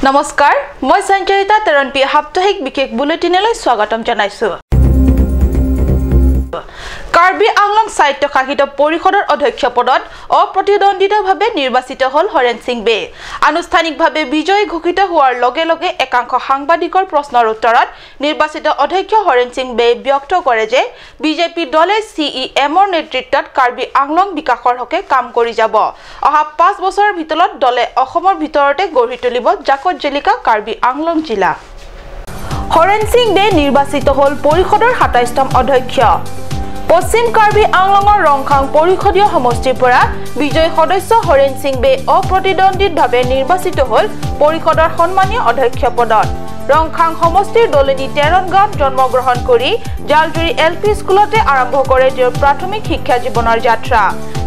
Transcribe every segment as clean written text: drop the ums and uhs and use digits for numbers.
নমস্কাৰ, মই সঞ্চয়িতা তেৰণপি সাপ্তাহিক বিশেষ বুলেটিনলৈ স্বাগতম জনাইছো। কাৰ্বি আংলং স্বায়ত্তশাসিত পৰিষদৰ অধ্যক্ষ পদত অপ্ৰতিদ্বন্দ্বিতাভাৱে নিৰ্বাচিত হ'ল হৰেণ সিং বে। আনুষ্ঠানিকভাৱে বিজয়ী ঘোষিত হোৱাৰ লগে লগে একাংশ সাংবাদিকৰ প্ৰশ্নৰ উত্তৰত নিৰ্বাচিত অধ্যক্ষ হৰেণ সিং বে ব্যক্ত কৰে যে বিজেপি দলে চিইএমৰ নেতৃত্বত কাৰ্বি আংলং বিকাশৰ হকে কাম কৰি যাব। অহা 5 বছৰৰ ভিতৰত দলে অসমৰ ভিতৰতে গঢ়ি তুলিব জাকত জিলিকা কাৰ্বি আংলং জিলা। হৰেণ সিং বে নিৰ্বাচিত হ'ল পৰিষদৰ 27তম অধ্যক্ষ। পশ্চিম কাৰ্বি আংলঙৰ ৰংখাং পৰিষদীয় সমষ্টিৰ পৰা বিজয়ী সদস্য হৰেণ সিং বে অপ্ৰতিদ্বন্দ্বিতভাৱে নিৰ্বাচিত হ'ল পৰিষদৰ সন্মানীয় অধ্যক্ষ পদত। ৰংখাং সমষ্টিৰ দলনি তেৰণ গাঁৱত জন্মগ্ৰহণ কৰি জালজুৰি এল পি স্কুলতে আৰম্ভ কৰে তেওঁৰ প্ৰাথমিক শিক্ষা জীৱনৰ যাত্ৰা।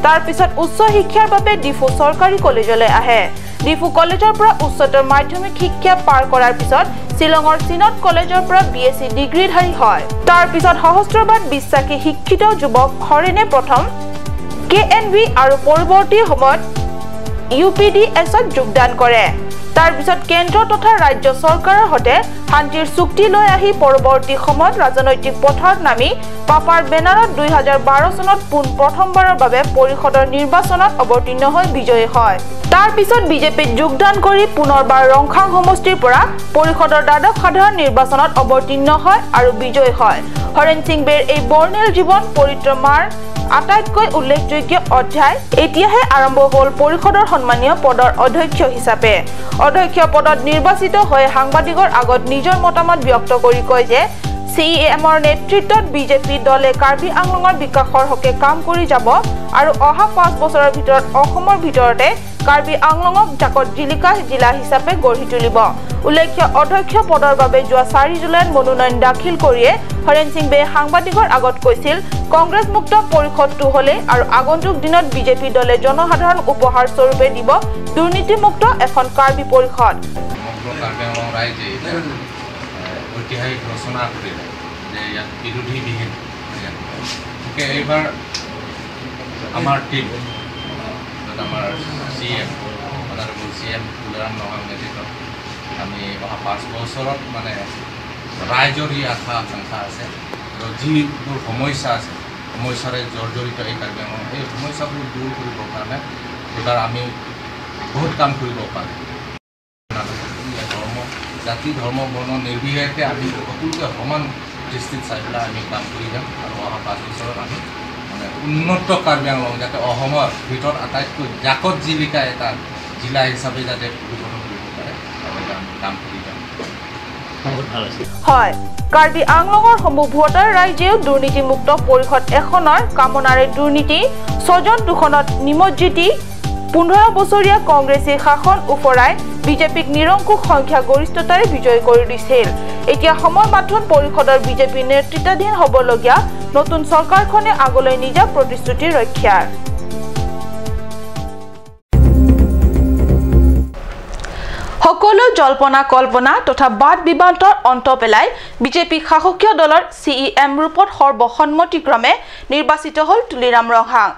তাৰ পিছত উচ্চ শিক্ষাৰ বাবে ডিফু চৰকাৰী কলেজলৈ আহে। ডিফু কলেজৰ পৰা উচ্চতৰ মাধ্যমিক শিক্ষা পাৰ কৰাৰ পিছত শ্বিলঙৰ চিনত কলেজৰ পৰা বি.এছ.চি ডিগ্ৰীধাৰী হয়। তাৰ পিছত সহস্ৰবাদ বিশ্বাসী শিক্ষিত যুৱক হৰেণে প্ৰথম কে.এন.ভি আৰু পৰৱৰ্তী সময়ত ইউ.পি.ডি.এছত যোগদান কৰে। তাৰ পিছত কেন্দ্ৰ তথা ৰাজ্য চৰকাৰৰ সৈতে শান্তিৰ চুক্তি লৈ আহি পৰৱৰ্তী সময়ত ৰাজনৈতিক পথাৰত নামি পাপাৰ বেনাৰত 2012 চনত পোন প্ৰথমবাৰৰ বাবে পৰিষদৰ নিৰ্বাচনত অৱতীৰ্ণ হৈ বিজয়ী হয়। তাৰ পিছত বিজেপিত যোগদান কৰি পুনৰবাৰ ৰংখাং সমষ্টিৰ পৰা পৰিষদৰ দ্বাদশ সাধাৰণ নিৰ্বাচনত অৱতীৰ্ণ হয় আৰু বিজয়ী হয়। হৰেণ সিং বেৰ এই বৰ্ণিল জীৱন পৰিক্ৰমাৰ আটাইতকৈ উল্লেখযোগ্য অধ্যায় এতিয়াহে আৰম্ভ হ'ল পৰিষদৰ সন্মানীয় পদৰ অধ্যক্ষ হিচাপে। অধ্যক্ষ পদত নিৰ্বাচিত হৈ সাংবাদিকৰ আগত নিজৰ মতামত ব্যক্ত কৰি কয় যে চিইএমৰ নেতৃত্বত বিজেপি দলে কাৰ্বি আংলঙৰ বিকাশৰ হকে কাম কৰি যাব আৰু অহা 5 বছৰৰ ভিতৰত অসমৰ ভিতৰতে কাৰ্বি আংলঙক জাকত জিলিকা জিলা হিচাপে গঢ়ি তুলিব। উল্লেখ্য, অধ্যক্ষ পদৰ বাবে যোৱা 4 জুলাইত মনোনয়ন দাখিল কৰিয়ে হৰেণ সিং বে সাংবাদিকৰ আগত কৈছিল, কংগ্ৰেছ মুক্ত পৰিষদটো হ'লে আৰু আগন্তুক দিনত বিজেপি দলে জনসাধাৰণ উপহাৰ স্বৰূপে দিব দুৰ্নীতিমুক্ত এখন কাৰ্বি পৰিষদ। ঐতিহাসিক ৰচনা কৰিলে যে ইয়াত বিৰোধীবিহীন। এইবাৰ আমাৰ টীম, আমাৰ C M honourable C M Tuliram Ronghang নেতৃত্বত আমি অহা 5 বছৰত মানে ৰাইজৰ যি আশা আকাংক্ষা আছে আৰু যিবোৰ সমস্যা আছে, সমস্যাৰে জৰ্জৰিত এই কাৰ্বি আংলং, এই সমস্যাবোৰ দূৰ কৰিবৰ কাৰণে এইবাৰ আমি বহুত কাম কৰিব পাৰোঁ। ধৰ্ম, জাতি, ধৰ্ম, বৰ্ণ নিৰ্বিশেষে আমি সকলোকে সমান দৃষ্টিত চাই পেলাই আমি কাম কৰি যাম আৰু অহা 5 বছৰত আমি মানে উন্নত কাৰ্বি আংলং যাতে অসমৰ ভিতৰত আটাইতকৈ জাকত জিলিকা এটা জিলা হিচাপে যাতে পৰিগণিত কৰিব পাৰে, তাৰ আমি কাম কৰি যাম। হয়, কাৰ্বি আংলঙৰ সমূহ ভোটাৰ ৰাইজেও দুৰ্নীতিমুক্ত পৰিষদ এখনৰ কামনাৰে দুৰ্নীতি, স্বজন দূষণত নিমজ্জিত 15 বছৰীয়া কংগ্ৰেছী শাসন ওফৰাই বিজেপিক নিৰংকুশ সংখ্যাগৰিষ্ঠতাৰে বিজয়ী কৰি দিছিল। এতিয়া সময় মাথোন পৰিষদৰ বিজেপি নেতৃত্বাধীন হ'বলগীয়া নতুন চৰকাৰখনে আগলৈ নিজা প্ৰতিশ্ৰুতি ৰক্ষাৰ। সকলো জল্পনা কল্পনা তথা বাদ বিবান্তৰ অন্ত পেলাই বিজেপি শাসকীয় দলৰ চিইএম ৰূপত সৰ্বসন্মতিক্ৰমে নিৰ্বাচিত হ'ল তুলিৰাম ৰংহাং।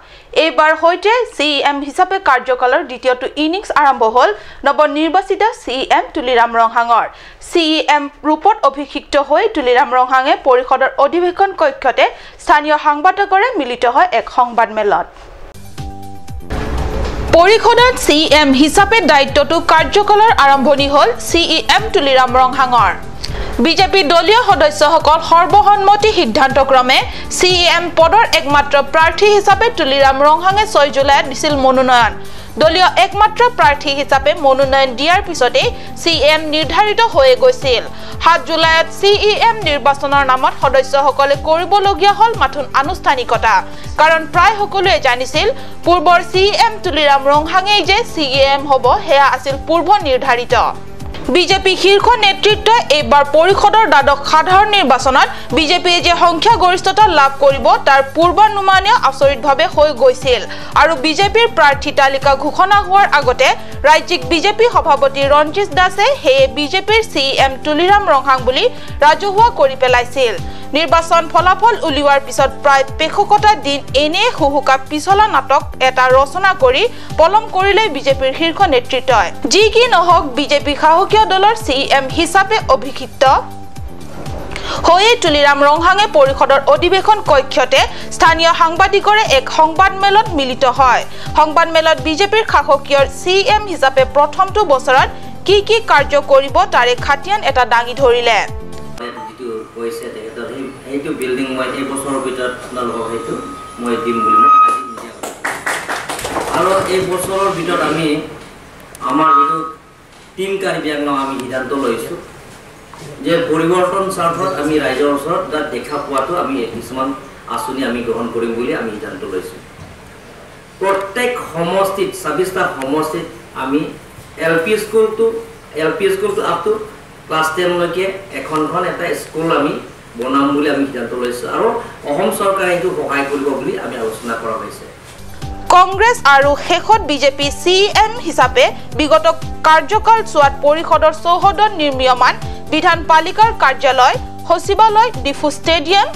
এইবাৰ সৈতে চিইএম হিচাপে কাৰ্যকালৰ দ্বিতীয়টো ইনিংছ আৰম্ভ হ'ল নৱনিৰ্বাচিত চিইএম তুলিৰাম ৰংহাঙৰ। চিইএম ৰূপত অভিষিক্ত হৈ তুলিৰাম ৰংহাঙে পৰিষদৰ অধিৱেশন কক্ষতে স্থানীয় সাংবাদিকৰে মিলিত হয় এক সংবাদমেলত। পৰিষদত চিইএম হিচাপে দায়িত্বটো কাৰ্যকালৰ আৰম্ভণি হ'ল চিইএম তুলিৰাম ৰংহাঙৰ। বিজেপি দলীয় সদস্যসকল সৰ্বসন্মতি সিদ্ধান্তক্ৰমে চিইএম পদৰ একমাত্ৰ প্ৰাৰ্থী হিচাপে তুলিৰাম ৰংহাঙে 6 জুলাইত দিছিল মনোনয়ন। দলীয় একমাত্ৰ প্ৰাৰ্থী হিচাপে মনোনয়ন দিয়াৰ পিছতেই চিইএম নিৰ্ধাৰিত হৈয়ে গৈছিল। 7 জুলাইত চিইএম নিৰ্বাচনৰ নামত সদস্যসকলে কৰিবলগীয়া হ'ল মাথোন আনুষ্ঠানিকতা। কাৰণ প্ৰায় সকলোৱে জানিছিল পূৰ্বৰ চিইএম তুলিৰাম ৰংহাঙেই যে চিইএম হ'ব সেয়া আছিল পূৰ্ব নিৰ্ধাৰিত। বিজেপি শীৰ্ষ নেতৃত্বই এইবাৰ পৰিষদৰ দ্বাদশ সাধাৰণ নিৰ্বাচনত বিজেপিয়ে যে সংখ্যাগৰিষ্ঠতা লাভ কৰিব তাৰ পূৰ্বানুমানেও আচৰিতভাৱে হৈ গৈছিল আৰু বিজেপিৰ প্ৰাৰ্থী তালিকা ঘোষণা হোৱাৰ আগতে ৰাজ্যিক বিজেপি সভাপতি ৰঞ্জিত দাসে সেয়ে বিজেপিৰ চিইএম তুলিৰাম ৰংহাং বুলি ৰাজহুৱা কৰি পেলাইছিল। নিৰ্বাচন ফলাফল উলিওৱাৰ পিছত প্ৰায় পেশকটা দিন এনে হুহুকা পিছলা নাটক এটা ৰচনা কৰি পলম কৰিলে বিজেপিৰ শীৰ্ষ নেতৃত্বই। যি কি নহওক, বিজেপি শাসকীয় দলৰ চি এম হিচাপে অভিষিক্ত হৈয়ে তুলিৰাম ৰংহাঙে পৰিষদৰ অধিৱেশন কক্ষতে স্থানীয় সাংবাদিকৰে এক সংবাদমেলত মিলিত হয়। সংবাদমেলত বিজেপিৰ শাসকীয় চি এম হিচাপে প্ৰথমটো বছৰত কি কি কাৰ্য কৰিব তাৰে খাতিয়ান এটা দাঙি ধৰিলে। যিটো কৈছে তেখেতৰ সেইটো বিল্ডিং মই এই বছৰৰ ভিতৰত আপোনালোকক সেইটো মই দিম বুলি মই আজি নিজে। আৰু এই বছৰৰ ভিতৰত আমি আমাৰ যিটো টিম কাৰ্বি আংলং আমি সিদ্ধান্ত লৈছোঁ যে পৰিৱৰ্তন স্বাৰ্থত আমি ৰাইজৰ ওচৰত তাত দেখা পোৱাটো আমি কিছুমান আঁচনি আমি গ্ৰহণ কৰিম বুলি আমি সিদ্ধান্ত লৈছোঁ। প্ৰত্যেক সমষ্টিত 26টা সমষ্টিত আমি এল পি স্কুলটো আপ টু ক্লাছ 10লৈকে এখনখন এটা স্কুল আমি বনাম বুলি আমি সিদ্ধান্ত লৈছোঁ আৰু অসম চৰকাৰে এইটো সহায় কৰিব বুলি আমি আলোচনা কৰা হৈছে। কংগ্ৰেছ আৰু শেষত বিজেপি চি এম হিচাপে বিগত কাৰ্যকাল চোৱাত পৰিষদৰ চৌহদত নিৰ্মীয়মান বিধানপালিকাৰ কাৰ্যালয়, সচিবালয়, ডিফু ষ্টেডিয়াম,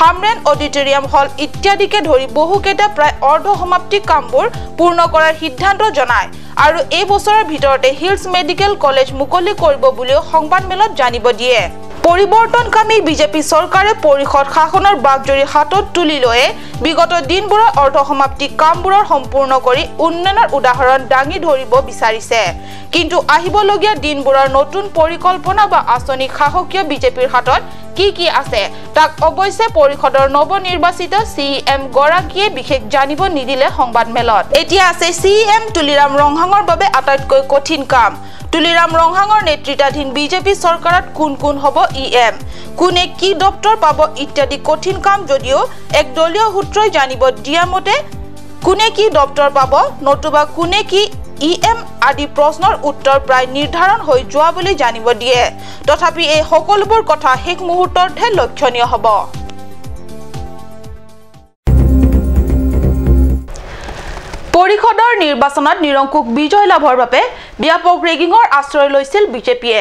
হামৰেন অডিটৰিয়াম হল ইত্যাদিকে ধৰি বহুকেইটা প্ৰায় অৰ্ধ সমাপ্তি কামবোৰ পূৰ্ণ কৰাৰ সিদ্ধান্ত জনায় আৰু এই বছৰৰ ভিতৰতে হিলছ মেডিকেল কলেজ মুকলি কৰিব বুলিও সংবাদমেলত জানিব দিয়ে। পৰিৱৰ্তনকামী বিজেপি চৰকাৰে পৰিষদ শাসনৰ বাগজৰি হাতত তুলি লৈয়ে বিগত দিনবোৰৰ অৰ্ধ সমাপ্তি কামবোৰৰ সম্পূৰ্ণ কৰি উন্নয়নৰ উদাহৰণ দাঙি ধৰিব বিচাৰিছে। কিন্তু আহিবলগীয়া দিনবোৰৰ নতুন পৰিকল্পনা বা আঁচনি শাসকীয় বিজেপিৰ হাতত কি কি আছে তাক অৱশ্যে পৰিষদৰ নৱনিৰ্বাচিত চি এম গৰাকীয়ে বিশেষ জানিব নিদিলে সংবাদমেলত। এতিয়া আছে চি এম তুলিৰাম ৰংহাঙৰ বাবে আটাইতকৈ কঠিন কাম। তুলিৰাম ৰংহাঙৰ নেতৃত্বাধীন বিজেপি চৰকাৰত কোন কোন হ'ব ই এম, কোনে কি দপ্তৰ পাব ইত্যাদি কঠিন কাম যদিও এক দলীয় সূত্ৰই জানিব দিয়া মতে কোনে কি দপ্তৰ পাব নতুবা কোনে কি ই এম আদি প্ৰশ্নৰ উত্তৰ প্ৰায় নিৰ্ধাৰণ হৈ যোৱা বুলি জানিব দিয়ে। তথাপি এই সকলোবোৰ কথা শেষ মুহূৰ্ততহে লক্ষণীয় হ'ব। পৰিষদৰ নিৰ্বাচনত নিৰংকুশ বিজয় লাভৰ বাবে ব্যাপক ৰেগিঙৰ আশ্ৰয় লৈছিল বিজেপিয়ে।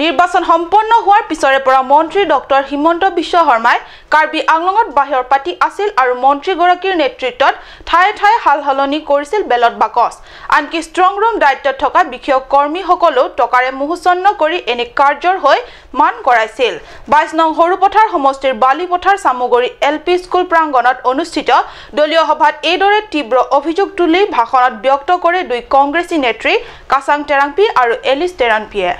নিৰ্বাচন সম্পন্ন হোৱাৰ পিছৰে পৰা মন্ত্ৰী ডক্টৰ হিমন্ত বিশ্ব শৰ্মাই কাৰ্বি আংলঙত বাহিৰ পাতি আছিল আৰু মন্ত্ৰীগৰাকীৰ নেতৃত্বত ঠায়ে ঠায়ে সাল সলনি কৰিছিল বেলট বাকচ। আনকি ষ্ট্ৰং ৰুম দায়িত্বত থকা বিষয় কৰ্মীসকলেও টকাৰে মোহচন্ন কৰি এনে কাৰ্যৰ হৈ মান কৰাইছিল। 22 নং সৰুপথাৰ সমষ্টিৰ Balipathar Chamaguri L P school প্ৰাংগণত অনুষ্ঠিত দলীয় সভাত এইদৰে তীব্ৰ অভিযোগ তুলি ভাষণত ব্যক্ত কৰে দুই কংগ্ৰেছী নেত্ৰী কাচাং টেৰাংপি আৰু এলিছ টেৰাংপিয়ে।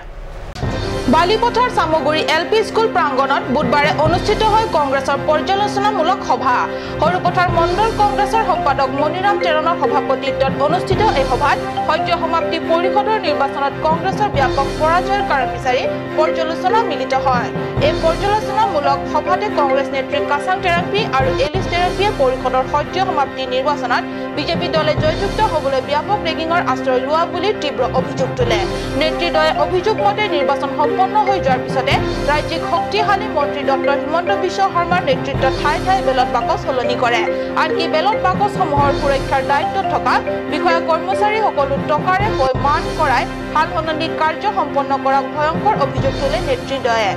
Balipathar Chamaguri L P school প্ৰাংগণত বুধবাৰে অনুষ্ঠিত হয় কংগ্ৰেছৰ পৰ্যালোচনামূলক সভা। সৰুপথাৰ মণ্ডল কংগ্ৰেছৰ সম্পাদক মণিৰাম টেৰণৰ সভাপতিত্বত অনুষ্ঠিত এই সভাত সদ্য সমাপ্তি পৰিষদৰ নিৰ্বাচনত কংগ্ৰেছৰ ব্যাপক পৰাজয়ৰ কাৰণ বিচাৰি পৰ্যালোচনা মিলিত হয়। এই পৰ্যালোচনামূলক সভাতে কংগ্ৰেছ নেত্ৰী কাচাং টেৰাংপি আৰু এলিছ টেৰাংপিয়ে পৰিষদৰ সদ্য সমাপ্তি নিৰ্বাচনত বিজেপি দলে জয়যুক্ত হ'বলৈ ব্যাপক ৰেগিঙৰ আশ্ৰয় লোৱা বুলি তীব্ৰ অভিযোগ তোলে। নেতৃদ্বয়ে অভিযোগ মতে নিৰ্বাচন সম্পন্ন হৈ যোৱাৰ পিছতে ৰাজ্যিক শক্তিশালী মন্ত্ৰী ডক্টৰ হিমন্ত বিশ্ব শৰ্মাৰ নেতৃত্বত ঠায়ে ঠায়ে বেলট বাকচ সলনি কৰে। আনকি বেলট বাকচসমূহৰ সুৰক্ষাৰ দায়িত্বত থকা বিষয়া কৰ্মচাৰীসকলো টকাৰে হৈ মান কৰাই সাল সলনি কাৰ্য সম্পন্ন কৰাক ভয়ংকৰ অভিযোগ তোলে নেতৃদ্বয়ে।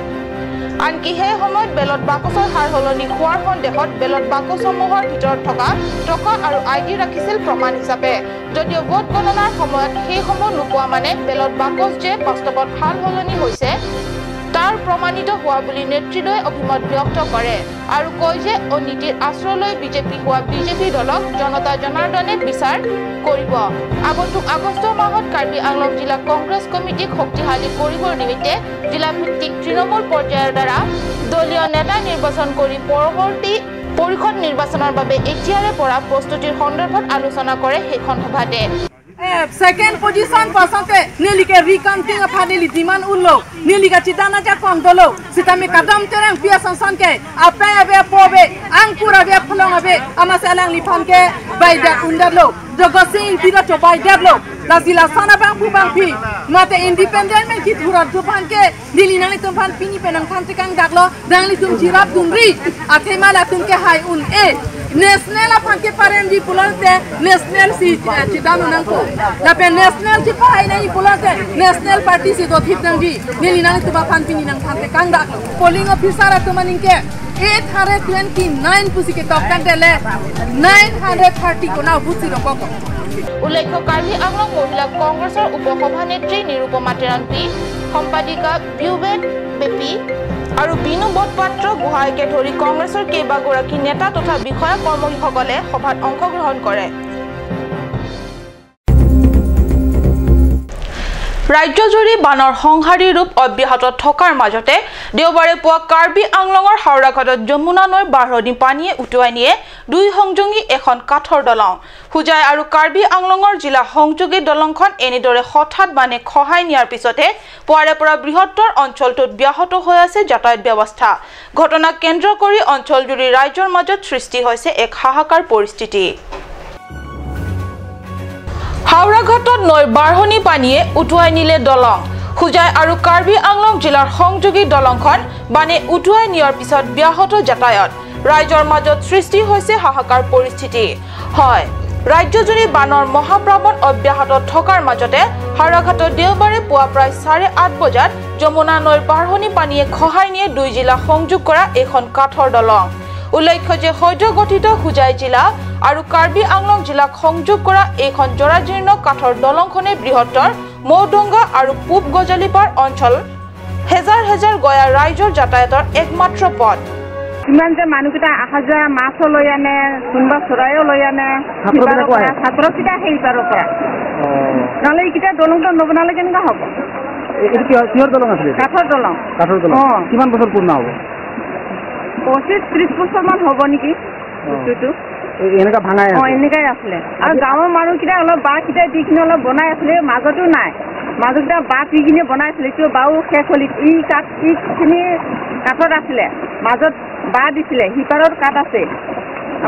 আনকি সেই সময়ত বেলট বাকচৰ সাল সলনি হোৱাৰ সন্দেহত বেলট বাকচসমূহৰ ভিতৰত থকা টকা আৰু আই ডি ৰাখিছিল প্ৰমাণ হিচাপে। যদিও ভোট গণনাৰ সময়ত সেইসমূহ নোপোৱা মানে বেলট বাকচ যে বাস্তৱত সাল সলনি হৈছে তাৰ প্ৰমাণিত হোৱা বুলি নেতৃদ্বয়ে অভিমত ব্যক্ত কৰে আৰু কয় যে অনীতিৰ আশ্ৰয় লৈ বিজেপি হোৱা বিজেপি দলক জনতা জনাৰ্দনে বিচাৰ কৰিব। আগন্তুক আগষ্ট মাহত কাৰ্বি আংলং জিলা কংগ্ৰেছ কমিটিক শক্তিশালী কৰিবৰ নিমিত্তে জিলাভিত্তিক তৃণমূল পৰ্যায়ৰ দ্বাৰা দলীয় নেতা নিৰ্বাচন কৰি পৰৱৰ্তী পৰিষদ নিৰ্বাচনৰ বাবে এতিয়াৰে পৰা প্ৰস্তুতিৰ সন্দৰ্ভত আলোচনা কৰে সেইখন সভাতে। Second position pasante neli ke recounting apha neli demand ullo neli ka chitana ja kong dolo sitame kadam terang pia sansan ke ape abe pobe angkur abe phlong abe amasalang li phan ke by da undalo jogosin tira to by devlo lazila sana bang pu bang phi mate independent men ki thura dupan ke neli nang li tum phan pini penang phan tikang daklo dang li tum jirap dumri athema la tum ke hai un e national aphan ke paren di pulante national si chidanu nang ko la pe national chi phai nai pulante national party si do thip nang di neli nang tu ba phan pini nang phan te kang dak polling officer atumaning ke 829 pusi ke top kan dele 930 kona busi rokok। উল্লেখ্য, কাৰ্বি আংলং মহিলা কংগ্ৰেছৰ উপসভানেত্ৰী নিৰুপমা তেৰাংপি, সম্পাদিকা বিউবেট বেপী আৰু বিনু বটপাত্ৰ গোহাঁইকে ধৰি কংগ্ৰেছৰ কেইবাগৰাকী নেতা তথা বিষয়া কৰ্মীসকলে সভাত অংশগ্ৰহণ কৰে। ৰাজ্যজুৰি বানৰ সংহাৰী ৰূপ অব্যাহত থকাৰ মাজতে দেওবাৰে পুৱা কাৰ্বি আংলঙৰ হাওৰাঘাটত যমুনা নৈৰ বাঢ়নী পানীয়ে উটুৱাই নিয়ে দুই সংযোগী এখন কাঠৰ দলং। হোজাই আৰু কাৰ্বি আংলঙৰ জিলা সংযোগী দলংখন এনেদৰে হঠাৎ বানে খহাই নিয়াৰ পিছতে পুৱাৰে পৰা বৃহত্তৰ অঞ্চলটোত ব্যাহত হৈ আছে যাতায়াত ব্যৱস্থা। ঘটনাক কেন্দ্ৰ কৰি অঞ্চলজুৰি ৰাইজৰ মাজত সৃষ্টি হৈছে এক হাহাকাৰ পৰিস্থিতি। হাওৰাঘাটত নৈৰ বাঢ়নী পানীয়ে উটুৱাই নিলে দলং। হোজাই আৰু কাৰ্বি আংলং জিলাৰ সংযোগী দলংখন বানে উটুৱাই নিয়াৰ পিছত ব্যাহত যাতায়াত। ৰাইজৰ মাজত সৃষ্টি হৈছে হাহাকাৰ পৰিস্থিতি। হয়, ৰাজ্যজুৰি বানৰ মহাপ্লাৱন অব্যাহত থকাৰ মাজতে হাওৰাঘাটত দেওবাৰে পুৱা প্ৰায় 8:30 বজাত যমুনা নৈৰ বাঢ়নী পানীয়ে খহাই নিয়ে দুই জিলা সংযোগ কৰা এখন কাঠৰ দলং। উল্লেখ্য যে সদ্য গঠিত হোজাই জিলা আৰু কাৰ্বি আংলং জিলাক সংযোগ কৰা এইখন জৰাজীৰ্ণ কাঠৰ দলংখনে বৃহত্তৰ মৌডংগা আৰু পূব গজালিপাৰ অঞ্চল হেজাৰ হেজাৰ গয়া ৰাইজৰ যাতায়াতৰ একমাত্ৰ পথ। ইমান যে মানুহকেইটা অহা যোৱা মাছো লৈ আনে, কোনোবা চৰাইও লৈ আনে, ছাত্ৰকেইটা সেই পাৰৰ পৰা। নহ'লে এইকেইটা দলংটো নবনালে কেনেকুৱা হ'ব? কিহৰ দলং আছিলে? কাঠৰ দলং। কাঠৰ দলং কিমান বছৰ পুৰণা হ'ব? 25-30 বছৰমান হ'ব নেকি বস্তুটো। এনেকা ভাঙাই অ, এনেকাই আছিলে। আৰু গাঁৱৰ মানুহকেইটা অলপ বাঁহকেইটা দি কিনে অলপ বনাই আছিলে, মাজতো নাই, মাজতকেইটা বাঁহ দি কিনে বনাইছিলে। এইটো বাঁহো শেষ হ'ল। ই কাঠ ইখিনি কাঠত আছিলে, মাজত বাঁহ দিছিলে, সিপাৰত কাঠ আছে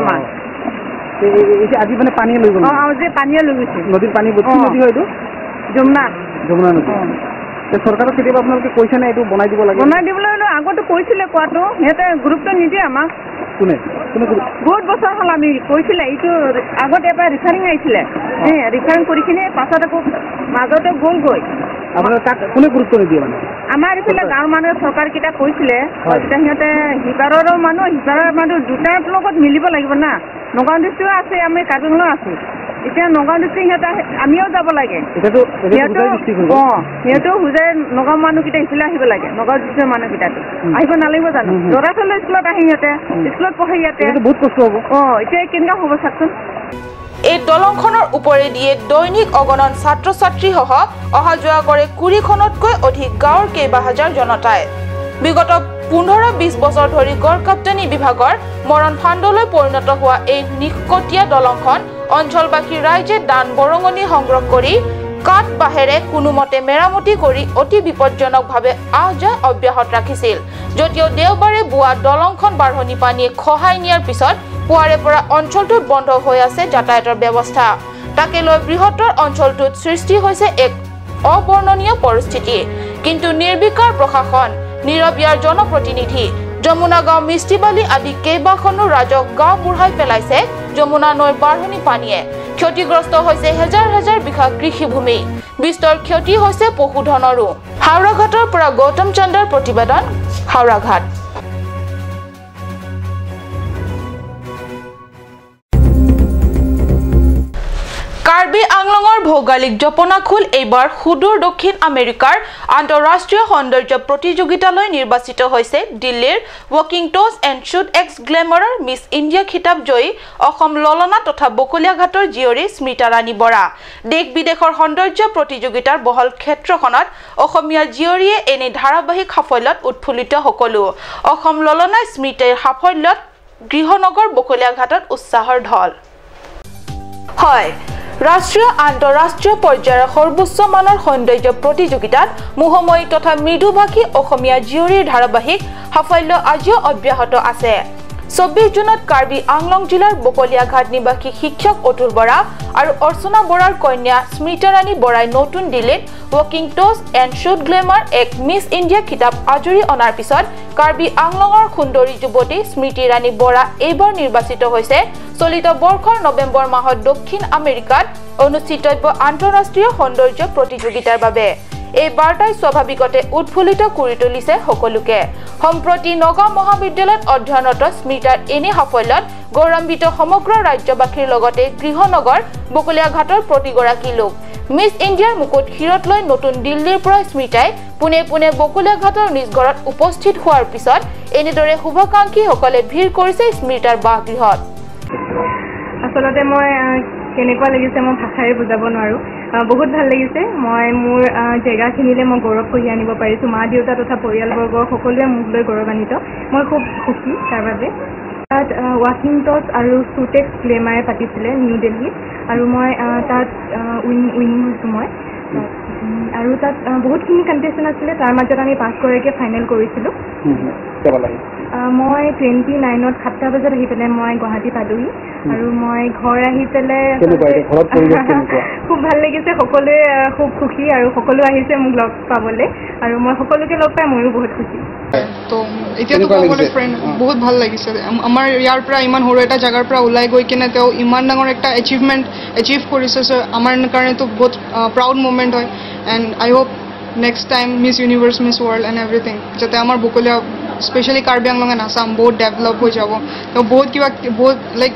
আমাৰ। আজি মানে পানীয়ে লৈ গ'ল? অ, আজি পানীয়ে লৈ গৈছে। নদীৰ পানী? কি নদী হয় এইটো? যমুনা। যমুনা নদী। চৰকাৰক কেতিয়াবা আপোনালোকে কৈছে নে এইটো বনাই দিব লাগে? বনাই দিবলৈ আগতে কৈছিলে, কোৱাটো সিহঁতে গুৰুত্ব নিদিয়ে আমাক। কোনে কোনে? বহুত বছৰ হ'ল আমি কৈছিলে। এইটো আগতে এবাৰ ৰিফাৰিং আহিছিলে, ৰিফাৰিং কৰি কিনে পাছত আকৌ মাজতে গ'লগৈ। আপোনাৰ তাক কোনে গুৰুত্ব নিদিয়ে মানে? আমাৰ এইফালে গাঁৱৰ মানুহে চৰকাৰকেইটা কৈছিলে, তেতিয়া সিহঁতে সিপাৰৰো মানুহ সিপাৰৰ মানুহ দুটাৰ লগত মিলিব লাগিব না। নগাঁও ডিষ্ট্ৰিক্টো আছে, আমি কাৰ্বি আংলং আছোঁ। এতিয়া নগাঁও ডিষ্ট্ৰিক্ট সিহঁতে আমিও যাব লাগে। সিহঁতেও হোজাই নগাঁও মানুহকেইটা ইফালে আহিব লাগে, নগাঁও ডিষ্ট্ৰিক্টৰ মানুহকেইটাতো আহিব নালাগিব জানো? ল'ৰা ছোৱালী স্কুলত আহি সিহঁতে স্কুলত পঢ়ে ইয়াতে, বহুত কষ্ট হ'ব। অ, এতিয়া কেনেকুৱা হ'ব চাওকচোন। এই দলংখনৰ ওপৰেদিয়ে দৈনিক অগণন ছাত্ৰ ছাত্ৰীসহ অহা যোৱা কৰে 20খনতকৈ অধিক গাঁৱৰ কেইবা হাজাৰ জনতাই। বিগত 15-20 বছৰ ধৰি গড়কাপ্তানি বিভাগৰ মৰণ ফান্দলৈ পৰিণত হোৱা এই নিষ্কটীয়া দলংখন অঞ্চলবাসী ৰাইজে দান বৰঙণি সংগ্ৰহ কৰি কাঠ বাঁহেৰে কোনোমতে মেৰামতি কৰি অতি বিপদজনকভাৱে আহ যাহ অব্যাহত ৰাখিছিল। যদিও দেওবাৰে বোৱা দলংখন বাঢ়নী পানীয়ে খহাই নিয়াৰ পিছত পুৱাৰে পৰা অঞ্চলটোত বন্ধ হৈ আছে যাতায়াতৰ ব্যৱস্থা। তাকে লৈ বৃহত্তৰ অঞ্চলটোত সৃষ্টি হৈছে এক অবৰ্ণনীয় পৰিস্থিতি। কিন্তু নিৰ্বিকাৰ প্ৰশাসন, নীৰৱ ইয়াৰ জনপ্ৰতিনিধি, যমুনা গাঁও, মিষ্টিবালি আদি কেইবাখনো ৰাজহ গাঁও বুঢ়াই পেলাইছে যমুনা নৈৰ বাঢ়নী পানীয়ে। ক্ষতিগ্ৰস্ত হৈছে হেজাৰ হেজাৰ বিঘা কৃষিভূমি, বিস্তৰ ক্ষতি হৈছে পশুধনৰো। হাওৰাঘাটৰ পৰা গৌতম চন্দ্ৰৰ প্ৰতিবেদন, হাওৰাঘাট। কাৰ্বি আংলঙৰ ভৌগোলিক জপনাখোল এইবাৰ সুদূৰ দক্ষিণ আমেৰিকাৰ আন্তঃৰাষ্ট্ৰীয় সৌন্দৰ্য প্ৰতিযোগিতালৈ নিৰ্বাচিত হৈছে। দিল্লীৰ ৱাকিং টছ এণ্ড শ্বুট এক্স গ্লেমাৰৰ মিছ ইণ্ডিয়া খিতাপ জয়ী অসম ললনা তথা বকলীয়াঘাটৰ জীয়ৰী স্মিতা ৰাণী বৰা। দেশ বিদেশৰ সৌন্দৰ্য প্ৰতিযোগিতাৰ বহল ক্ষেত্ৰখনত অসমীয়া জীয়ৰীয়ে এনে ধাৰাবাহিক সাফল্যত উৎফুল্লিত সকলো। অসম ললনা স্মিতাৰ সাফল্যত গৃহনগৰ বকলীয়াঘাটত উৎসাহৰ ঢল। হয়, ৰাষ্ট্ৰীয় আন্তঃৰাষ্ট্ৰীয় পৰ্যায়ৰ সৰ্বোচ্চ মানৰ সৌন্দৰ্য প্ৰতিযোগিতাত মোহময়ী তথা মৃদুভাষী অসমীয়া জীয়ৰীৰ ধাৰাবাহিক সাফল্য আজিও অব্যাহত আছে। 24 জুনত কাৰ্বি আংলং জিলাৰ বকলীয়াঘাট নিবাসী শিক্ষক অতুল বৰা আৰু অৰ্চনা বৰাৰ কন্যা স্মিতা ৰাণী বৰাই নতুন দিল্লীত ৱাকিং টছ এণ্ড শ্বুট গ্লেমাৰ এক মিছ ইণ্ডিয়া খিতাপ আজুৰি অনাৰ পিছত কাৰ্বি আংলঙৰ সুন্দৰী যুৱতী স্মৃতি ৰাণী বৰা এইবাৰ নিৰ্বাচিত হৈছে চলিত বৰ্ষৰ নৱেম্বৰ মাহত দক্ষিণ আমেৰিকাত অনুষ্ঠিতব্য আন্তঃৰাষ্ট্ৰীয় সৌন্দৰ্য প্ৰতিযোগিতাৰ বাবে। এই বাৰ্তাই স্বাভাৱিকতে উৎফুল্লিত কৰি তুলিছে সকলোকে। সম্প্ৰতি নগাঁও মহাবিদ্যালয়ত অধ্যয়নৰত স্মিতাৰ এনে সাফল্যত গৌৰৱান্বিত সমগ্ৰ ৰাজ্যবাসীৰ লগতে গৃহনগৰ বকলীয়াঘাটৰ প্ৰতিগৰাকী লোক। মিছ ইণ্ডিয়াৰ মুকুট শিৰত লৈ নতুন দিল্লীৰ পৰা স্মিতাই পোনে পোনে বকলীয়াঘাটৰ নিজ ঘৰত উপস্থিত হোৱাৰ পিছত এনেদৰে শুভাকাংক্ষীসকলে ভিৰ কৰিছে স্মিতাৰ বাসগৃহত। আচলতে মই কেনেকুৱা লাগিছে মই ভাষাৰে বুজাব নোৱাৰোঁ, বহুত ভাল লাগিছে। মই মোৰ জেগাখিনিলৈ মই গৌৰৱ কঢ়িয়াই আনিব পাৰিছোঁ। মা দেউতা তথা পৰিয়ালবৰ্গ সকলোৱে মোক লৈ গৌৰৱান্বিত, মই খুব সুখী তাৰ বাবে। তাত ৱাকিং টছ আৰু শ্বুটেক্স গ্লেমাৰে পাতিছিলে নিউ দিল্লীত আৰু মই তাত উইনিং হৈছোঁ মই। আৰু তাত বহুতখিনি কণ্টেষ্টেণ্ট আছিলে, তাৰ মাজত আমি 5গৰাকীয়ে ফাইনেল কৰিছিলোঁ। মই 29ত 7টা বজাত আহি পেলাই মই গুৱাহাটী পালোহি আৰু মই ঘৰ আহি পেলাই খুব ভাল লাগিছে। সকলোৱে খুব সুখী আৰু সকলো আহিছে মোক লগ পাবলৈ আৰু মই সকলোকে লগ পাই ময়ো বহুত সুখী। তো এতিয়াতো ক'বলৈ ফ্ৰেণ্ড বহুত ভাল লাগিছে। আমাৰ ইয়াৰ পৰা ইমান সৰু এটা জেগাৰ পৰা ওলাই গৈ কিনে তেওঁ ইমান ডাঙৰ একটা এচিভমেণ্ট এচিভ কৰিছে, চ' আমাৰ কাৰণেতো বহুত প্ৰাউড মুমেণ্ট হয়। And I hope next time Miss Universe, Miss World and everything যাতে আমাৰ বকলীয়া স্পেচিয়েলি কাৰ্বি আংলং এণ্ড আছাম বহুত ডেভেলপ হৈ যাব। তেওঁ বহুত কিবা বহুত লাইক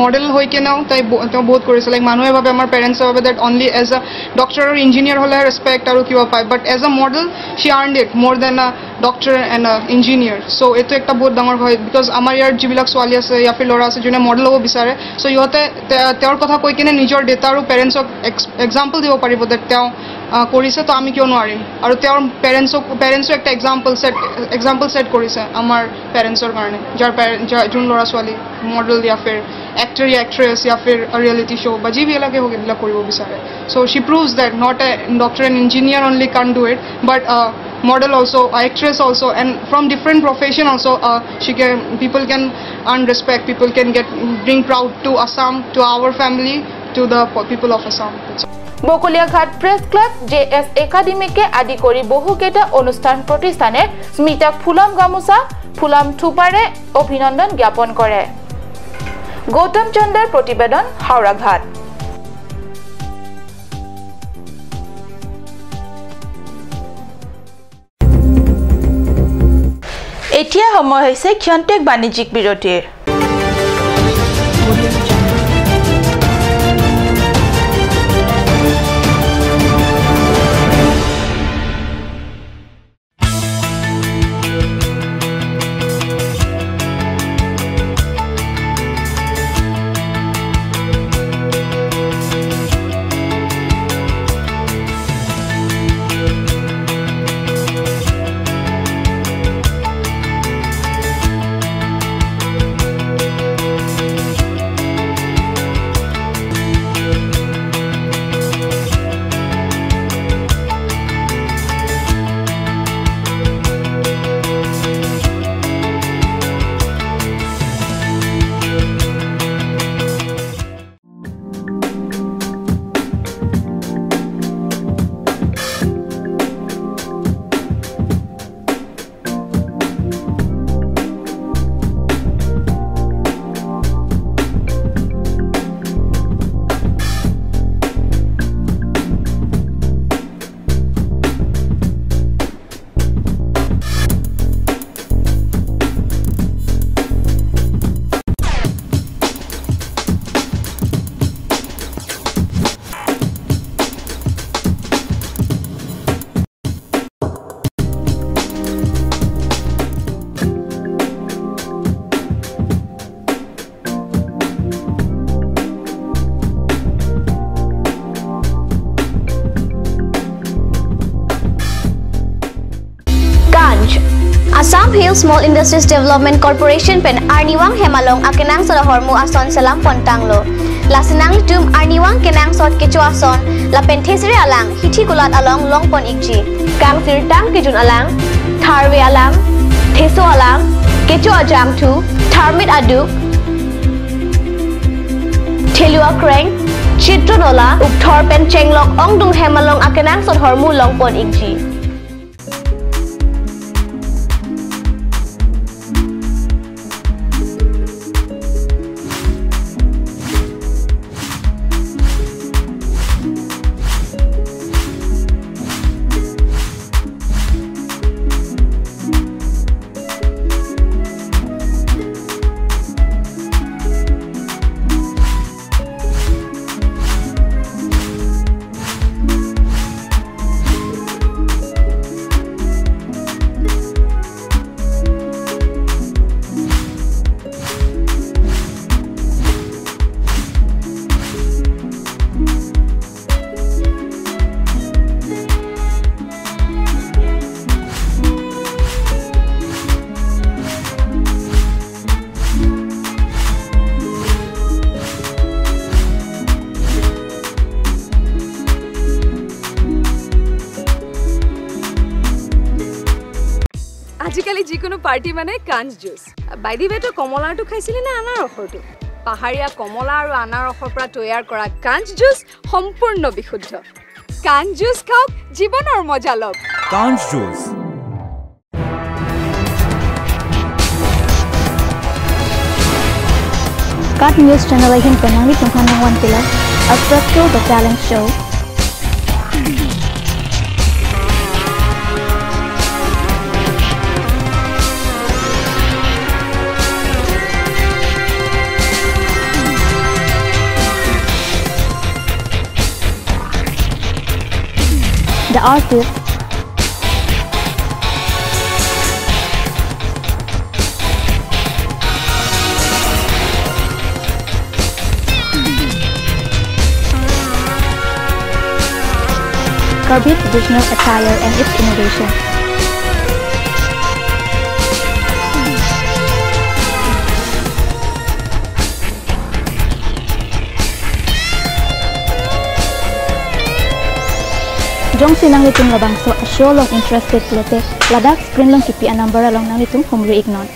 মডেল হৈ কিনেও তাই তেওঁ বহুত কৰিছে। লাইক মানুহে ভাবে, আমাৰ পেৰেণ্টছে ভাবে that only as a doctor আৰু ইঞ্জিনিয়াৰ হ'লেহে ৰেচপেক্ট আৰু কিবা পায়, but as a model she earn it more than a doctor and a engineer. So এইটো একটা বহুত ডাঙৰ হয়, because আমাৰ ইয়াৰ যিবিলাক ছোৱালী আছে या फिर ল'ৰা আছে যোনে মডেল হ'ব বিচাৰে, চ' ইহঁতে তেওঁৰ কথা কৈ কিনে নিজৰ দেউতা আৰু পেৰেণ্টছক এক্সাম্পল দিব পাৰিব that তেওঁ কৰিছে তো আমি কিয় নোৱাৰিম। আৰু তেওঁৰ পেৰেণ্টছো একটা এক্সাম্পল ছেট কৰিছে আমাৰ পেৰেণ্টছৰ কাৰণে, যাৰ যোন ল'ৰা ছোৱালী মডেল या फिर एक्टर या एक्ट्रेस या फिर रियलिटी শ্ব' বা যিবিলাকে হওক এইবিলাক কৰিব বিচাৰে। So she proves that not a doctor and engineer only can do it, but model also, actress also, and from different profession also she can, people can earn respect, people can get bring proud to Assam, to our family, to the people of Assam. Bokoliaghat press club, J S একাডেমিকে আদি কৰি বহুকেইটা অনুষ্ঠান প্ৰতিষ্ঠানে স্মিতাক ফুলাম গামোচা, ফুলাম থোপাৰে অভিনন্দন জ্ঞাপন কৰে। গৌতম চন্দ্ৰৰ প্ৰতিবেদন, হাওৰাঘাট। এতিয়া সময় হৈছে ক্ষন্তেক বাণিজ্যিক বিৰতিৰ। Assam Hill Small Industries Development Corporation pen Arniwang Hemalong akenang sod hormu ason salam pontanglo. Lasinang litum Arniwang kenang sod kecho ason la pen thesre alang hithi kulat along long pon ikji. Kang sir tang kejun alang, tharwe alang, theso alang, kecho ajang thu, tharmit adu, thelua kreng, chitronola ukthor pen chenglok ongdung Hemalong akenang sod hormu long pon ikji. যিকোনো party মানে কাঞ্চ juice. By the ৱে, তই কমলাৰটো খাইছিলি নে আনাৰসৰটো? পাহাৰীয়া কমলা আৰু আনাৰসৰ পৰা তৈয়াৰ কৰা কাঞ্চ জুচ সম্পূৰ্ণ বিশুদ্ধ। কাঞ্চ জুচ খাওক, জীৱনৰ মজা লওক। কাঞ্চ juice. Cut News Channel Ahin Penangi Tunghanang Wan Pila, Abstracto the Talent Show. The artist Karbi traditional attire and its innovation. Jong sinang litung labangso a show long interested lote Ladakh screen long kipi a number along nang litung humri ignon.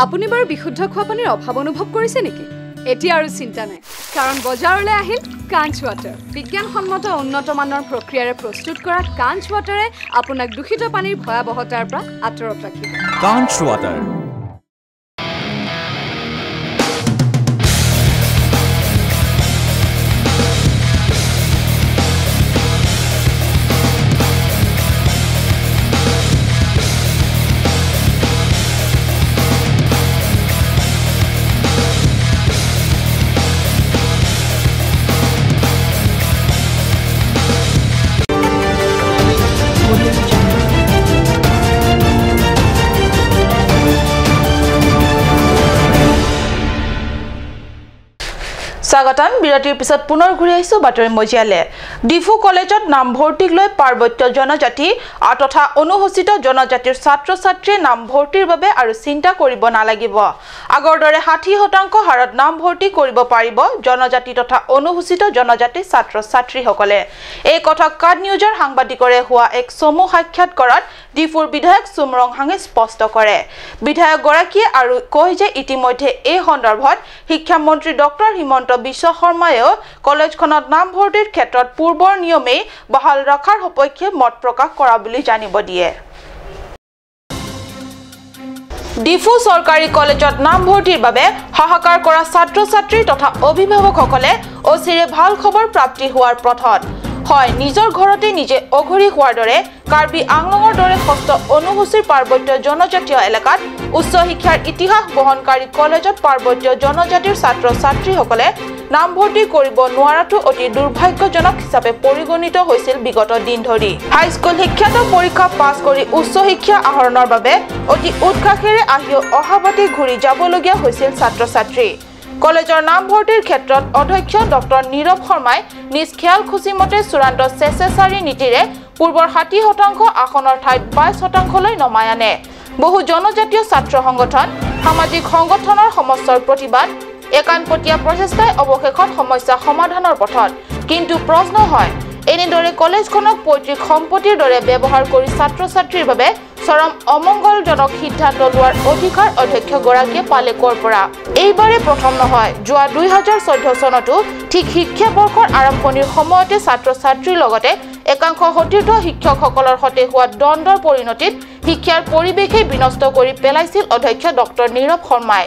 আপুনি বাৰু বিশুদ্ধ খোৱা পানীৰ অভাৱ অনুভৱ কৰিছে নেকি? এতিয়া আৰু চিন্তা নাই, কাৰণ বজাৰলৈ আহিল কাঞ্চ ৱাটাৰ। বিজ্ঞানসন্মত উন্নত মানৰ প্ৰক্ৰিয়াৰে প্ৰস্তুত কৰা কাঞ্চ ৱাটাৰে আপোনাক দূষিত পানীৰ ভয়াৱহতাৰ পৰা আঁতৰত ৰাখিব। কাঞ্চ ৱাটাৰ। স্বাগতম। বিৰতিৰ পিছত পুনৰ ঘূৰি আহিছো বাতৰি মজিয়ালে। ডিফু কলেজত নামভৰ্তিক লৈ পাৰ্বত্য জনজাতি তথা অনুসূচিত জনজাতিৰ ছাত্ৰ ছাত্ৰীয়ে নামভৰ্তিৰ বাবে আৰু চিন্তা কৰিব নালাগিব। আগৰ দৰে 60% হাৰত নামভৰ্তি কৰিব পাৰিব জনজাতি তথা অনুসূচিত জনজাতিৰ ছাত্ৰ ছাত্ৰীসকলে। এই কথা কাট নিউজৰ সাংবাদিকৰে হোৱা এক চমু সাক্ষাৎকাৰত ডিফুৰ বিধায়ক চুম ৰংহাঙে স্পষ্ট কৰে। বিধায়কগৰাকীয়ে আৰু কয় যে ইতিমধ্যে এই সন্দৰ্ভত শিক্ষামন্ত্ৰী ডক্টৰ হিমন্ত বিশ্ব শৰ্মায়েও কলেজখনত নামভৰ্তিৰ ক্ষেত্ৰত পূৰ্বৰ নিয়মেই বহাল ৰখাৰ সপক্ষে মত প্ৰকাশ কৰা বুলি জানিব দিয়ে। ডিফু চৰকাৰী কলেজত নামভৰ্তিৰ বাবে হাহাকাৰ কৰা ছাত্ৰ ছাত্ৰী তথা অভিভাৱকসকলে অচিৰে ভাল খবৰ প্ৰাপ্তি হোৱাৰ পথত। হয়, নিজৰ ঘৰতে নিজে অঘৰী হোৱাৰ দৰে কাৰ্বি আংলঙৰ দৰে ষষ্ঠ অনুসূচীৰ পাৰ্বত্য জনজাতীয় এলেকাত উচ্চ শিক্ষাৰ ইতিহাস বহনকাৰী কলেজত পাৰ্বত্য জনজাতিৰ ছাত্ৰ ছাত্ৰীসকলে নামভৰ্তি কৰিব নোৱাৰাটো অতি দুৰ্ভাগ্যজনক হিচাপে পৰিগণিত হৈছিল বিগত দিন ধৰি। হাইস্কুল শিক্ষান্ত পৰীক্ষা পাছ কৰি উচ্চ শিক্ষা আহৰণৰ বাবে অতি উৎসাহেৰে আহিও অহাবাতি ঘূৰি যাবলগীয়া হৈছিল ছাত্ৰ ছাত্ৰী। কলেজৰ নামভৰ্তিৰ ক্ষেত্ৰত অধ্যক্ষ ডক্টৰ নীৰৱ শৰ্মাই নিজ খেয়াল খুচিমতে চূড়ান্ত স্বেচ্ছাচাৰী নীতিৰে পূৰ্বৰ 60% আসনৰ ঠাইত 22%লৈ নমাই আনে। বহু জনজাতীয় ছাত্ৰ সংগঠন, সামাজিক সংগঠনৰ সমস্যাৰ প্ৰতিবাদ, একাণপতীয়া প্ৰচেষ্টাই অৱশেষত সমস্যা সমাধানৰ পথত। কিন্তু প্ৰশ্ন হয়, এনেদৰে কলেজখনক পৈতৃক সম্পত্তিৰ দৰে ব্যৱহাৰ কৰি ছাত্ৰ ছাত্ৰীৰ বাবে চৰম অমংগলজনক সিদ্ধান্ত লোৱাৰ অধিকাৰ অধ্যক্ষগৰাকীয়ে পালে ক'ৰ পৰা? এইবাৰে প্ৰথম নহয়, যোৱা 2014 চনতো ঠিক শিক্ষাবৰ্ষৰ আৰম্ভণিৰ সময়তে ছাত্ৰ ছাত্ৰীৰ লগতে একাংশ সতীৰ্থ শিক্ষকসকলৰ সৈতে হোৱা দ্বন্দ্বৰ পৰিণতিত শিক্ষাৰ পৰিৱেশেই বিনষ্ট কৰি পেলাইছিল অধ্যক্ষ ডক্টৰ নীৰৱ শৰ্মাই।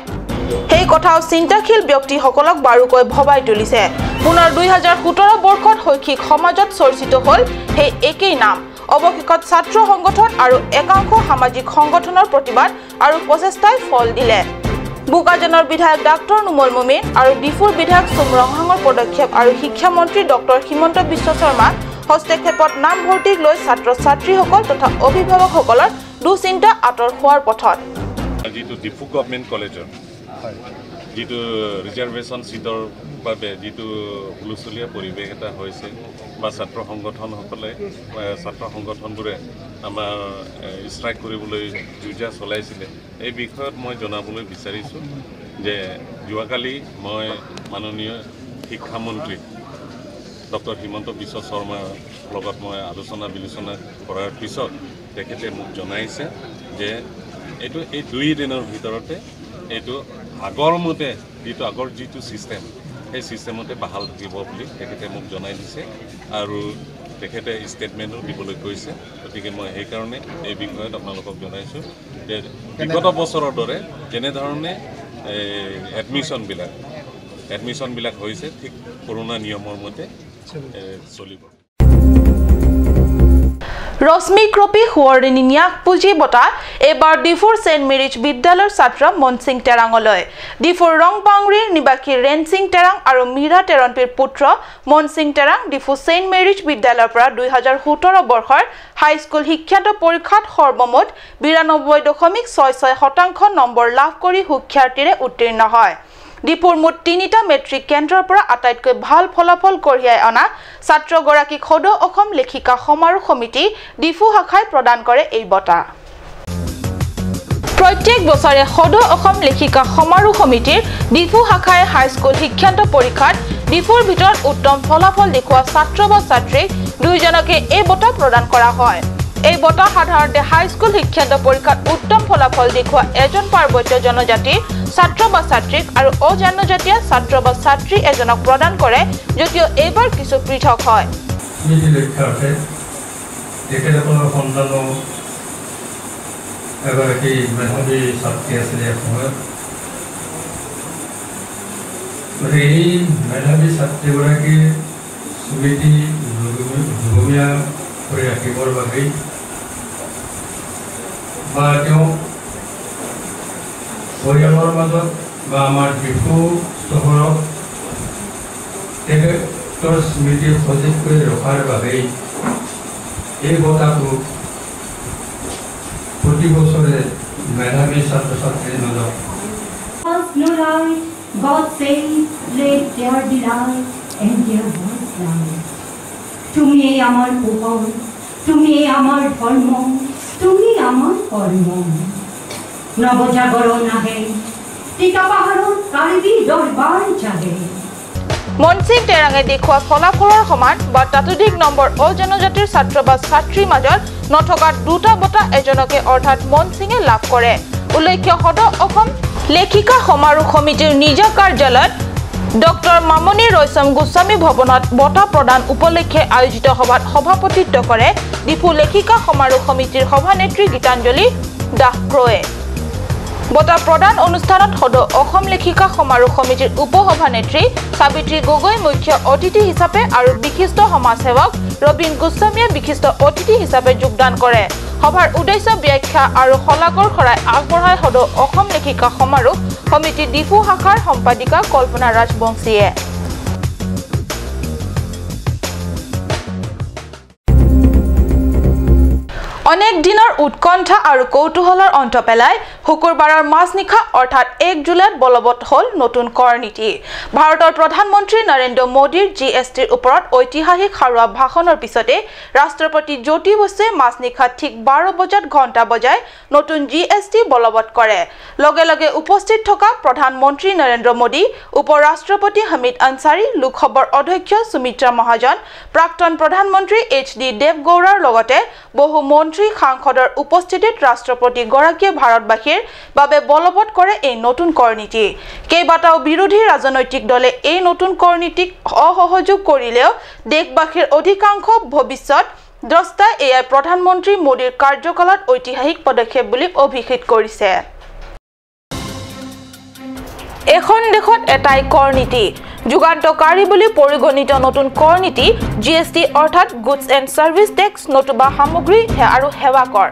সেই কথাও চিন্তাশীল ব্যক্তিসকলক বাৰুকৈ ভবাই তুলিছে। পুনৰ 2017 বৰ্ষত শৈক্ষিক সমাজত চৰ্চিত হ'ল সেই একেই নাম। অৱশেষত ছাত্ৰ সংগঠন আৰু একাংশ সামাজিক সংগঠনৰ প্ৰতিবাদ আৰু প্ৰচেষ্টাই ফল দিলে। বোকাজানৰ বিধায়ক ডাক্তৰ নুমল মুমিন আৰু ডিফুৰ বিধায়ক চুম ৰংহাঙৰ পদক্ষেপ আৰু শিক্ষামন্ত্ৰী ডক্টৰ হিমন্ত বিশ্ব শৰ্মা হস্তক্ষেপত নামভৰ্তিক লৈ ছাত্ৰ ছাত্ৰীসকল তথা অভিভাৱকসকলৰ দুশ্চিন্তা আঁতৰ হোৱাৰ পথত। যিটো ডিফু গভৰ্ণমেণ্ট কলেজৰ যিটো ৰিজাৰ্ভেশ্যন ছিটৰ বাবে যিটো হুলস্থুলীয়া পৰিৱেশ এটা হৈছে বা ছাত্ৰ সংগঠনসকলে ছাত্ৰ সংগঠনবোৰে আমাৰ ষ্ট্ৰাইক কৰিবলৈ যুঁজা চলাইছিলে, এই বিষয়ত মই জনাবলৈ বিচাৰিছোঁ যে যোৱাকালি মই মাননীয় শিক্ষামন্ত্ৰী ডক্টৰ হিমন্ত বিশ্ব শৰ্মাৰ লগত মই আলোচনা বিলোচনা কৰাৰ পিছত তেখেতে মোক জনাইছে যে এইটো এই 2 দিনৰ ভিতৰতে এইটো আগৰ মতে যিটো আগৰ যিটো ছিষ্টেম সেই ছিষ্টেমতে বাহাল থাকিব বুলি তেখেতে মোক জনাই দিছে আৰু তেখেতে ষ্টেটমেণ্টো দিবলৈ কৈছে। গতিকে মই সেইকাৰণে এই বিষয়ত আপোনালোকক জনাইছোঁ যে বিগত বছৰৰ দৰে যেনেধৰণে এডমিশ্যনবিলাক হৈছে ঠিক কৰোণা নিয়মৰ মতে চলিব। ৰশ্মি ক্ৰপি সোঁৱৰণী ন্যাস পুঁজি বঁটা এইবাৰ ডিফুৰ ছেইণ্ট মেৰিজ বিদ্যালয়ৰ ছাত্ৰ মনসিং টেৰাঙলৈ। ডিফুৰ ৰংপাংৰিৰ নিবাসী ৰেনসিং টেৰাং আৰু মীৰা টেৰণপীৰ পুত্ৰ মনসিং টেৰাং ডিফু ছেইণ্ট মেৰিজ বিদ্যালয়ৰ পৰা 2017 বৰ্ষৰ হাইস্কুল শিক্ষান্ত পৰীক্ষাত সৰ্বমুঠ 92.66% নম্বৰ লাভ কৰি সুখ্যাতিৰে উত্তীৰ্ণ হয়। ডিফুৰ মুঠ 3টা মেট্ৰিক কেন্দ্ৰৰ পৰা আটাইতকৈ ভাল ফলাফল কঢ়িয়াই অনা ছাত্ৰগৰাকীক সদৌ অসম লেখিকা সমাৰোহ সমিতি ডিফু শাখাই প্ৰদান কৰে এই বঁটা। প্ৰত্যেক বছৰে সদৌ অসম লেখিকা সমাৰোহ সমিতিৰ ডিফু শাখাই হাইস্কুল শিক্ষান্ত পৰীক্ষাত ডিফুৰ ভিতৰত উত্তম ফলাফল দেখুওৱা ছাত্ৰ বা ছাত্ৰীক দুইজনকে এই বঁটা প্ৰদান কৰা হয়। এই বঁটা সাধাৰণতে হাইস্কুল শিক্ষান্ত পৰীক্ষাত উত্তম ফলাফল দেখুওৱা এজন পাৰ্বত্য জনজাতিৰ ছাত্ৰ বা ছাত্ৰীক আৰু অজনজাতীয় ছাত্ৰ বা ছাত্ৰী এজনক প্ৰদান কৰে, যদিও এইবাৰ কিছু পৃথক হয়। তেখেতসকলৰ সন্তানো এগৰাকী মেধাৱী ছাত্ৰী আছিলে এসময়ত। গতিকে এই মেধাৱী ছাত্ৰীগৰাকীৰ স্মৃতি যুগমীয়া কৰি ৰাখিবৰ বাবেই বা তেওঁ পৰিয়ালৰ মাজত বা আমাৰ ডিফু চহৰত তেখেতৰ স্মৃতি সজীৱ কৰি ৰখাৰ বাবেই এই বঁটাটো প্ৰতি বছৰে মেধাৱী ছাত্ৰ ছাত্ৰীৰ মাজত। তুমিয়েই আমাৰ পোহৰ, তুমিয়েই আমাৰ ধৰ্ম, তুমি আমাৰ কৰ্ম। নৱজাগৰণ আহে টিকা পাহাৰত কাৰ্বি দৰবাৰ জাগে। মনসিং টেৰাঙে দেখুওৱা ফলাফলৰ সমান বা তাতোধিক নম্বৰ অজনজাতিৰ ছাত্ৰ বা ছাত্ৰীৰ মাজত নথকা 2টা বঁটা এজনকে অৰ্থাৎ মনসিঙে লাভ কৰে। উল্লেখ্য, সদৌ অসম লেখিকা সমাৰোহ সমিতিৰ নিজা কাৰ্যালয়ত ডক্টৰ মামণি ৰয়ছম গোস্বামী ভৱনত বঁটা প্ৰদান উপলক্ষে আয়োজিত সভাত সভাপতিত্ব কৰে ডিফু লেখিকা সমাৰোহ সমিতিৰ সভানেত্ৰী গীতাঞ্জলি দাস ক্ৰয়ে। বঁটা প্ৰদান অনুষ্ঠানত সদৌ অসম লেখিকা সমাৰোহ সমিতিৰ উপ সভানেত্ৰী সাবিত্ৰী গগৈ মুখ্য অতিথি হিচাপে আৰু বিশিষ্ট সমাজসেৱক ৰবীন গোস্বামীয়ে বিশিষ্ট অতিথি হিচাপে যোগদান কৰে। সভাৰ উদ্দেশ্য ব্যাখ্যা আৰু শলাগৰ শৰাই আগবঢ়াই সদৌ অসম লেখিকা সমাৰোহ সমিতি ডিফু শাখাৰ সম্পাদিকা কল্পনা ৰাজবংশীয়ে। অনেক দিনৰ উৎকণ্ঠা আৰু কৌতূহলৰ অন্ত পেলাই শুকুৰবাৰৰ মাজনিশা অৰ্থাৎ 1 জুলাইত বলবৎ হ'ল নতুন কৰ নীতি। ভাৰতৰ প্ৰধানমন্ত্ৰী নৰেন্দ্ৰ মোদীৰ GSTৰ ওপৰত ঐতিহাসিক সাৰুৱা ভাষণৰ পিছতে ৰাষ্ট্ৰপতি জ্যোতি বসুৱে মাজনিশা ঠিক 12 বজাত ঘণ্টা বজাই নতুন GST বলবৎ কৰে। লগে লগে উপস্থিত থকা প্ৰধানমন্ত্ৰী নৰেন্দ্ৰ মোদী, উপ ৰাষ্ট্ৰপতি হামিদ আনছাৰী, লোকসভাৰ অধ্যক্ষ সুমিত্ৰা মহাজন, প্ৰাক্তন প্ৰধানমন্ত্ৰী HD দেৱগৌড়াৰ লগতে বহু মন্ত্ৰী সাংসদৰ উপস্থিতিত ৰাষ্ট্ৰপতিগৰাকীয়ে ভাৰতবাসীৰ বাবে বলবৎ কৰে এই নতুন কৰ নীতি। কেইবাটাও বিৰোধী ৰাজনৈতিক দলে এই নতুন কৰ নীতিক অসহযোগ কৰিলেও দেশবাসীৰ অধিকাংশ ভৱিষ্যত দ্ৰষ্টাই এয়াই প্ৰধানমন্ত্ৰী মোদীৰ কাৰ্যকালত ঐতিহাসিক পদক্ষেপ বুলি অভিহিত কৰিছে। এখন দেশত এটাই কৰ নীতি যুগান্তকাৰী বুলি পৰিগণিত নতুন কৰ নীতি GST অৰ্থাৎ গুডছ এণ্ড ছাৰ্ভিচ টেক্স নতুবা সামগ্ৰী আৰু সেৱা কৰ।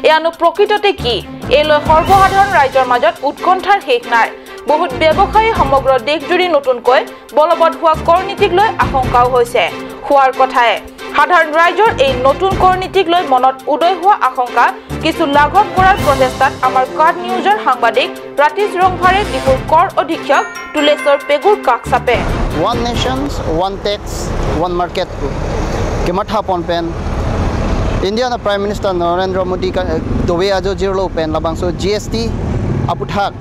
এয়ানো প্ৰকৃততে কি, এই লৈ সৰ্বসাধাৰণ ৰাইজৰ মাজত উৎকণ্ঠাৰ শেষ নাই। বহুত ব্যৱসায়ী সমগ্ৰ দেশজুৰি নতুনকৈ বলবৎ হোৱা কৰ নীতিক লৈ আশংকাও হৈছে হোৱাৰ কথাই। সাধাৰণ ৰাইজৰ এই নতুন কৰ নীতিক লৈ মনত উদয় হোৱা আশংকা কিছু লাঘৱ কৰাৰ প্ৰচেষ্টাত আমাৰ কাৰ্ড নিউজৰ সাংবাদিক ৰাতিশ ৰংভাৰে ডিফুৰ কৰ অধীক্ষক তুলেশ্বৰ পেগুৰ কাষ চাপে। One nations, one tax, one market. Kimatha pon pen. India na Prime Minister Narendra Modi ka dowe ajo zero pen labangso GST aputhak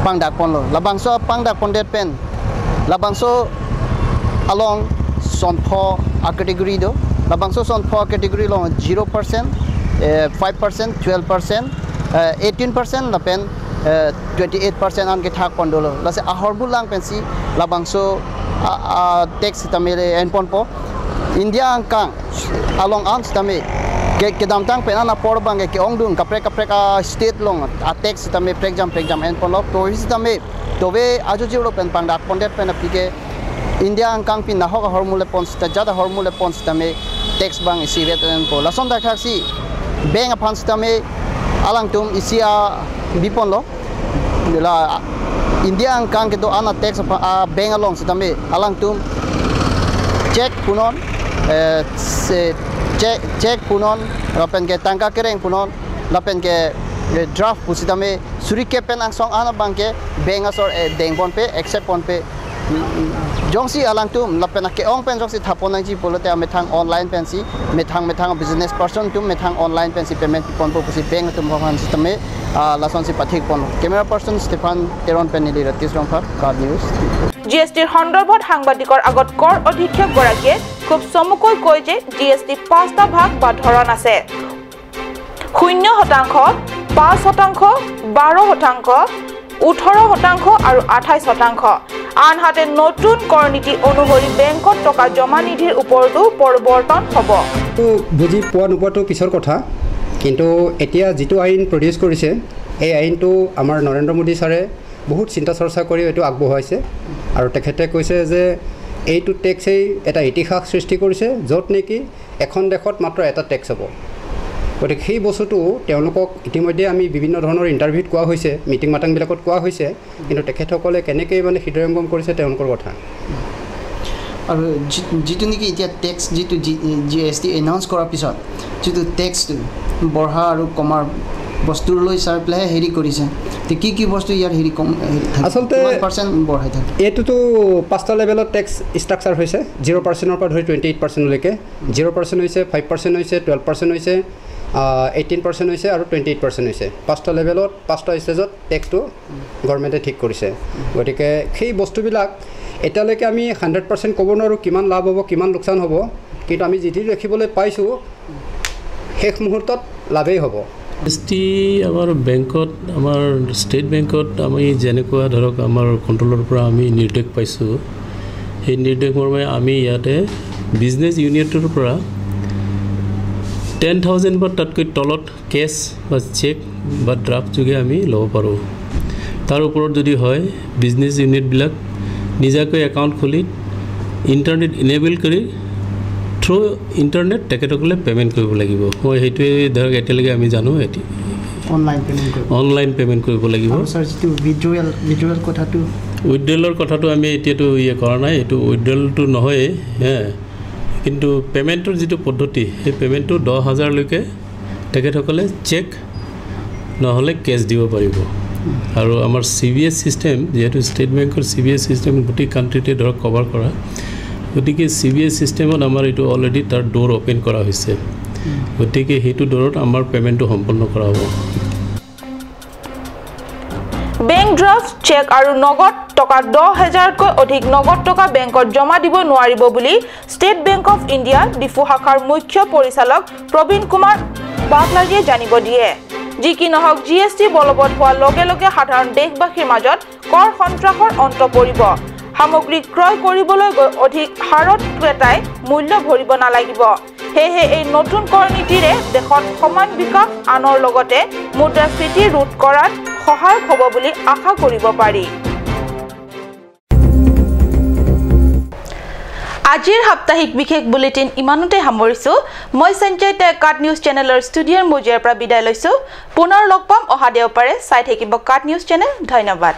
pangdak pon lo. Labangso pangdak pon det pen. Labangso along sonpho a category do. Labangso sonpho category long 0%, 5%, 12%, 18% lapen 28% an ke thak pondolo lase ahor bulang pensi labangso tax tame en ponpo India angkang along ang tame ke kedam tang pen ana por bang ke ongdung kaprek kaprek state long a tax tame prek jam en ponlo to his tame tobe ajo jiulo pen pang dak pondet pen apike India angkang pin nahok hormule pons ta jada hormule pons tame tax bang isi ret en po lason da khaksi bank apans tame alang tum isia bipon lo la India angkang ke do ana tax a bank along tame alang tum check punon check punon lapen ke tangka kereng punon lapen ke draft pusitame suri ke pen ang song ana bangke bank asor deng pon pe accept pon pe jongsi alang tum lapen ke ong pen jongsi thapon ang ji polote methang online pensi methang methang business person tum methang online pensi payment pon po pusi bank tum bhavan system lason si pathik pon camera person Stefan Teron penili Ratish Rongphar card news জিএসটিৰ সন্দৰ্ভত সাংবাদিকৰ আগত কৰ অধীক্ষকগৰাকীয়ে খুব চমুকৈ কয় যে GST পাঁচটা ভাগ বা ধৰণ আছে 0%, 5%, 12%, 18% আৰু 28%। আনহাতে নতুন কৰ নীতি অনুসৰি বেংকত টকা জমা নিধিৰ ওপৰতো পৰিৱৰ্তন হ'ব। বুজি পোৱা নোপোৱাটো পিছৰ কথা, কিন্তু এতিয়া যিটো আইন প্ৰডিউচ কৰিছে এই আইনটো আমাৰ নৰেন্দ্ৰ মোদী ছাৰে বহুত চিন্তা চৰ্চা কৰি এইটো আগবঢ়াইছে আৰু তেখেতে কৈছে যে এইটো টেক্সেই এটা ইতিহাস সৃষ্টি কৰিছে য'ত নেকি এখন দেশত মাত্ৰ এটা টেক্স হ'ব। গতিকে সেই বস্তুটো তেওঁলোকক ইতিমধ্যে আমি বিভিন্ন ধৰণৰ ইণ্টাৰভিউত কোৱা হৈছে, মিটিং মাটাংবিলাকত কোৱা হৈছে, কিন্তু তেখেতসকলে কেনেকৈ মানে হৃদয়ংগম কৰিছে তেওঁলোকৰ কথা। আৰু যিটো নেকি এতিয়া টেক্স যিটো জি এছ টি এনাউন্স কৰাৰ পিছত যিটো টেক্সটো বঢ়া আৰু কমাৰ বস্তুৰ লৈ চাই পেলাইহে হেৰি কৰিছে, কি কি বস্তু ইয়াৰ হেৰি কম আচলতে পাৰ্চেণ্ট বঢ়াই থাকে? এইটোতো পাঁচটা লেভেলত টেক্স ষ্ট্ৰাকচাৰ হৈছে, 0%ৰ পৰা ধৰি 28%লৈকে। 0% হৈছে, 5% হৈছে, 12% হৈছে, 18% হৈছে আৰু 28% হৈছে। পাঁচটা লেভেলত পাঁচটা ষ্টেজত টেক্সটো গভৰ্ণমেণ্টে ঠিক কৰিছে। গতিকে সেই বস্তুবিলাক এতিয়ালৈকে আমি 100% ক'ব নোৱাৰোঁ কিমান লাভ হ'ব কিমান লোকচান হ'ব, কিন্তু আমি যিটো দেখিবলৈ পাইছোঁ শেষ মুহূৰ্তত লাভেই হ'ব। এছ টি আমাৰ বেংকত, আমাৰ ষ্টেট বেংকত আমি যেনেকুৱা ধৰক আমাৰ কণ্ট্ৰলৰ পৰা আমি নিৰ্দেশ পাইছোঁ, সেই নিৰ্দেশ মৰ্মে আমি ইয়াতে বিজনেছ ইউনিটৰ পৰা 10,000 বা তাতকৈ তলত কেছ বা চেক বা ড্ৰাফ্ট যোগে আমি ল'ব পাৰোঁ। তাৰ ওপৰত যদি হয় বিজনেছ ইউনিটবিলাক নিজাকৈ একাউণ্ট খুলি ইণ্টাৰনেট ইনেবল কৰি থ্ৰু ইণ্টাৰনেট তেখেতসকলে পে'মেণ্ট কৰিব লাগিব। মই সেইটোৱে ধৰক এতিয়ালৈকে আমি জানো এতিয়া অনলাইন পে'মেণ্ট কৰিব লাগিব। উইড্ৰলৰ কথাটো আমি এতিয়াতো ইয়ে কৰা নাই, এইটো উইড্ৰলটো নহয়েই হে, কিন্তু পে'মেণ্টৰ যিটো পদ্ধতি সেই পে'মেণ্টটো 10,000লৈকে তেখেতসকলে চেক নহ'লে কেছ দিব পাৰিব। আৰু আমাৰ চি বি এছ ছিষ্টেম, যিহেতু ষ্টেট বেংকৰ চি বি এছ ছিষ্টেম গোটেই কাণ্ট্ৰিতে ধৰক কভাৰ কৰা, গতিকে চি বি এছ ছিষ্টেমত আমাৰ এইটো অলৰেডি তাৰ ড'ৰ অ'পেন কৰা হৈছে, গতিকে সেইটো ড'ৰত আমাৰ পে'মেণ্টটো সম্পন্ন কৰা হ'ব। বেংক ড্ৰাফ্ট, চেক আৰু নগদ টকা 10,000তকৈ অধিক নগদ টকা বেংকত জমা দিব নোৱাৰিব বুলি state bank of India Diphu শাখাৰ মুখ্য পৰিচালক প্ৰবীণ কুমাৰ বাগলাৰীয়ে জানিব দিয়ে। যি কি নহওক, জি এছ টি বলবৎ হোৱাৰ লগে লগে সাধাৰণ দেশবাসীৰ মাজত কৰ সন্ত্ৰাসৰ অন্ত পৰিব। সামগ্ৰী ক্ৰয় কৰিবলৈ গৈ অধিক হাৰত ক্ৰেতাই মূল্য ভৰিব নালাগিব। সেয়েহে এই নতুন কৰ নীতিৰে দেশত সমান বিকাশ আনৰ লগতে মুদ্ৰাস্ফীতি ৰোধ কৰাত সহায়ক হ'ব বুলি আশা কৰিব পাৰি। আজিৰ সাপ্তাহিক বিশেষ বুলেটিন ইমানতে সামৰিছোঁ। মই সঞ্জয় কাট নিউজ চেনেলৰ ষ্টুডিঅ'ৰ মজিয়াৰ পৰা বিদায় লৈছোঁ। পুনৰ লগ পাম অহা দেওবাৰে। চাই থাকিব কাট নিউজ চেনেল। ধন্যবাদ।